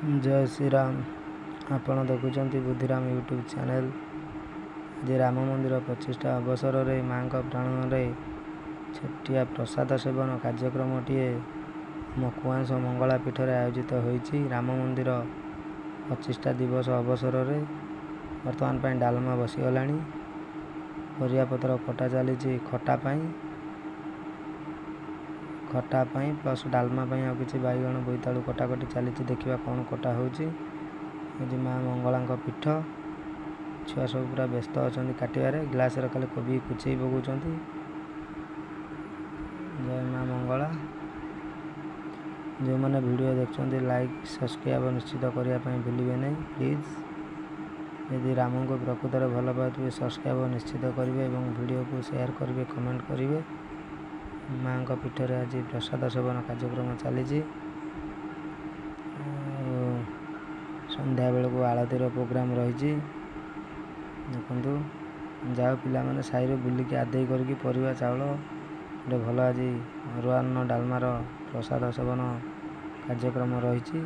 ଜୟ ଶ୍ରୀରାମ। ଆପଣ ଦେଖୁଛନ୍ତି Budhiram YouTube channel. ଆଜି ରାମ ମନ୍ଦିର ପ୍ରତିଷ୍ଠା ଅବସରରେ ମା'ଙ୍କ ପ୍ରାଙ୍ଗଣରେ ଛୋଟିଆ ପ୍ରସାଦ ସେବନ କାର୍ଯ୍ୟକ୍ରମଟିଏ ଆମ କୁଆଁସ ମଙ୍ଗଳା ପୀଠରେ ଆୟୋଜିତ ହୋଇଛି। ରାମ ମନ୍ଦିର ପ୍ରତିଷ୍ଠା ଦିବସ ଅବସରରେ ବର୍ତ୍ତମାନ ପାଇଁ ଡାଲମା ବସିଗଲାଣି, ପରିବାପତ୍ର କଟା ଚାଲିଛି ଖଟା ପାଇଁ, ଖଟା ପାଇଁ ପ୍ଲସ୍ ଡାଲମା ପାଇଁ। ଆଉ କିଛି ବାଇଗଣ, ବୋଇତାଳୁ କଟାକଟି ଚାଲିଛି। ଦେଖିବା କ'ଣ କଟା ହେଉଛି। ଆଜି ମା ମଙ୍ଗଳାଙ୍କ ପୀଠ, ଛୁଆ ସବୁ ପୁରା ବ୍ୟସ୍ତ ଅଛନ୍ତି କାଟିବାରେ। ଗ୍ଲାସରେ ଖାଲି କୋବି କୁଚେଇ ପକାଉଛନ୍ତି। ଜୟ ମା ମଙ୍ଗଳା। ଯେଉଁମାନେ ଭିଡ଼ିଓ ଦେଖୁଛନ୍ତି, ଲାଇକ୍, ସବସ୍କ୍ରାଇବ୍ ନିଶ୍ଚିତ କରିବା ପାଇଁ ଭୁଲିବେ ନାହିଁ ପ୍ଲିଜ୍। ଯଦି ରାମଙ୍କୁ ପ୍ରକୃତରେ ଭଲ ପାଉଥିବେ, ସବସ୍କ୍ରାଇବ୍ ନିଶ୍ଚିତ କରିବେ ଏବଂ ଭିଡ଼ିଓକୁ ସେୟାର କରିବେ, କମେଣ୍ଟ କରିବେ। ମା'ଙ୍କ ପୀଠରେ ଆଜି ପ୍ରସାଦ ସେବନ କାର୍ଯ୍ୟକ୍ରମ ଚାଲିଛି ଆଉ ସନ୍ଧ୍ୟାବେଳକୁ ଆଳତିର ପ୍ରୋଗ୍ରାମ୍ ରହିଛି। ଦେଖନ୍ତୁ, ଯାଉ ପିଲାମାନେ ସାହିରେ ବୁଲିକି ଆଦାୟ କରିକି ପରିବା, ଚାଉଳ ଗୋଟେ ଭଲ ଆଜି ଅରୁଆ ଅନ୍ନ ଡାଲମାର ପ୍ରସାଦ ସେବନ କାର୍ଯ୍ୟକ୍ରମ ରହିଛି।